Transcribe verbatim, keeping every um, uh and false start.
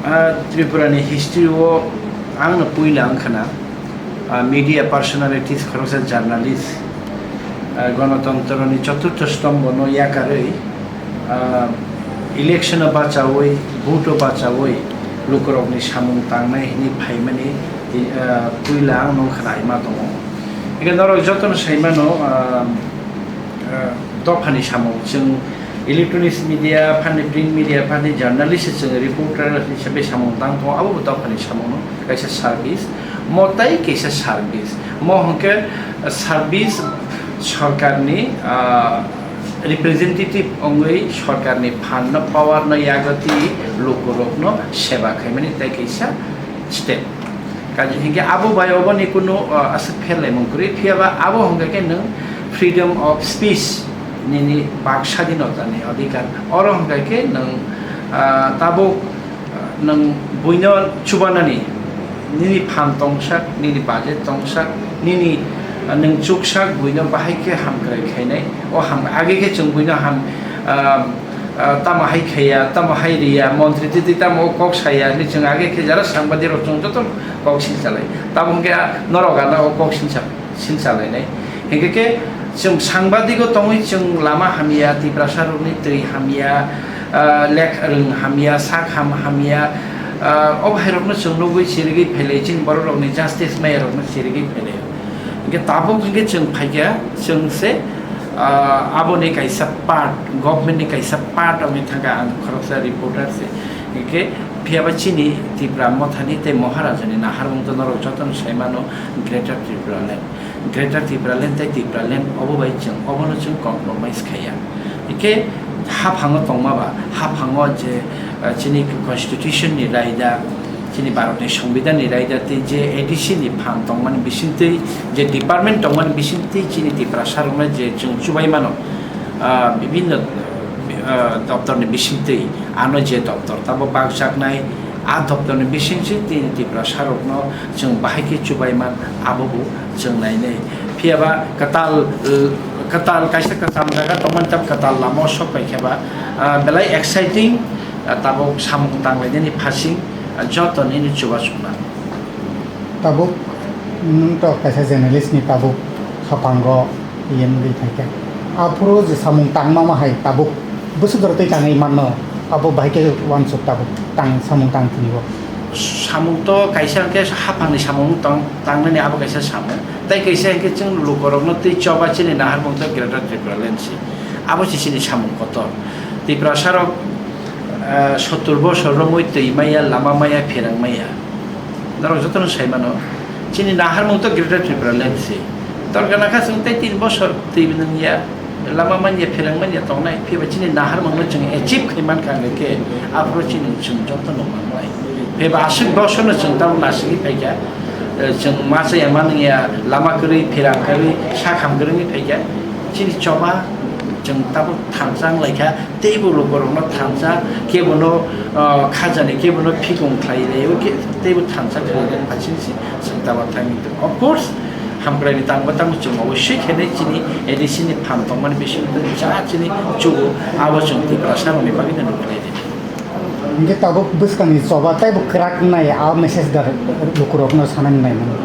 Ah, Tripura ni history o ang no puila wngkha na, ah, media personalities, khoroksa journalist, ah, Gonotantra ni choturtho stombo no yakarwi, ah, election o bachawi, vote o bachawi, lukurok ni samung tangnai hwnwi phaimani, ah, puila ang no khwnaima tongo. Hingke norok joto no saimano, ah, ah, dophani samung chwng electronics media phani, print media phani, journalist chwng reporter hisabe samung tang tongo, abo bo dophani samung no kaisa service, mo tai kaisa service, mo hwnkhe service sorkarni, ah, representative wngwi sorkarni phan no, power no yagoti lukurok no seba khaimani tai kaisa step. Kaji hingke abo bai obo ni kunu, ah, aswk pherlaimung kwrwi, phiya ba abo hingke khe nwng freedom of speech, nini bak sadinota ni adhikar. Oro hingke khe nwng, ah, tabuk, ah, nwng buino chubanani, nini phan tongsak, nini budget tongsak, nini, ah, nwng chuksak buino bahai khe hamkrai khainai. O ham, age khe chwng buino ham, ah, ah, tamo hai khaiya, tamo hai riya, montri twi twi tamo o kok saya hinwi chwng age khe jara sangbadirok chwng joto kok silchalai. Tamo hwnkhe norok ano o kok silcha-, silchalainai. Hinkhe khe chwng sangbadik o tongwi chwng lama hamya, Tiprasa rokni twi hamya, ah, lek rwng hamya, sak ham hamya, ah, o bhairokno chwng nugwi chirigwi phailai, chini borok rokni justice maya rokno chirigwi phailai. Hinkhe tabuk hinkhe chwng phaikha, chwng se, ah, aboni kaisa part, government ni kaisa part wngwi thangkha, ang khoroksa reporter se. Hinkhe phiyaba chini Tipra Mothani tei Maharaja ni naharmung to norok jotono saimano Greater Tipraland. Greater Tipraland tei Tipraland obo bai chwng obono chwng compromise khaiya. Hinkhe haphango tongma ba, haphango je, ah, chini constitution ni raida, chini Bharatni Songbidanni raida tei je A D C ni phan tongmani bisingtwi, je department tongmani bisingtwi chini Tiprasa rokno je chwng chubai mano, ah, bibinno, ah, doptorni bisingtwi ano je doptor tabo bakjaknai, a doptorni bisingtwi tini Tiprasa rokno chwng bahai khe chubai man, abo bo chwng nainai. Phiya ba kwtal, eh, kwtal kaisa kwcham jaga tongmani tamo kwtal lama o sok pai khe ba, ah, belai exciting, ah, tabuk samung tanglainani phasing, ah, joto nini chubachu nang. Tabuk nwng to kaisa journalist ni tabuk haphango yen wngwi phaikha. Aphuru je samung tangma ma hai tabuk bwswk jora tei tangwi manno, abo bahai khe uansuk tabuk tang samung tang thwio. Samung to kaisa hwnkhe haphangni samung tang, tangnani abo kaisa samung. Tei kaisa hwnkhe chwng lukurokno twi choba chini naharmung to Greater Tipraland se. Abo se chini samung kotor. Tiprasarok, eh, sottur bosor romwi twi maya, lama maya, pherang maya. Norok jotono sai mano, chini naharmung to Greater Tipraland se. Torgana kha chwng tei tin bosor twi nung ya, lama man ya, pherang man ya tongnai, phiya ba chini naharmung no chwng achieve khai man kha hwnkhe, aphuru chini chwng jotono mangnai. Phiya ba aswk bosorno chwng tabuk nasigwi phaikha, eh, chwng ma chaya manung ya, lama kwrwi, pherang kwrwi, sak ham kwrwi wngwi phaikha, chini choba chwng tabuk thansa wng laikha. Teibo lukurokno thansa, kebono, ah, khajani, kebono phikung khlai laio, ke-, teibo thansa khlai laio, phasing si chwng tamo thangwi tongo. Of course, hamkraini tangbo tamo chwng obossoi khenai chini A D C ni phan tongmani bisingo tei cha chini chugo, abo chwng Tiprasa rokni bagwi no nukhlai di. Hingke tabuk bwskangni choba teibo kwrak nai, a message da lukurokno sanani nai mano.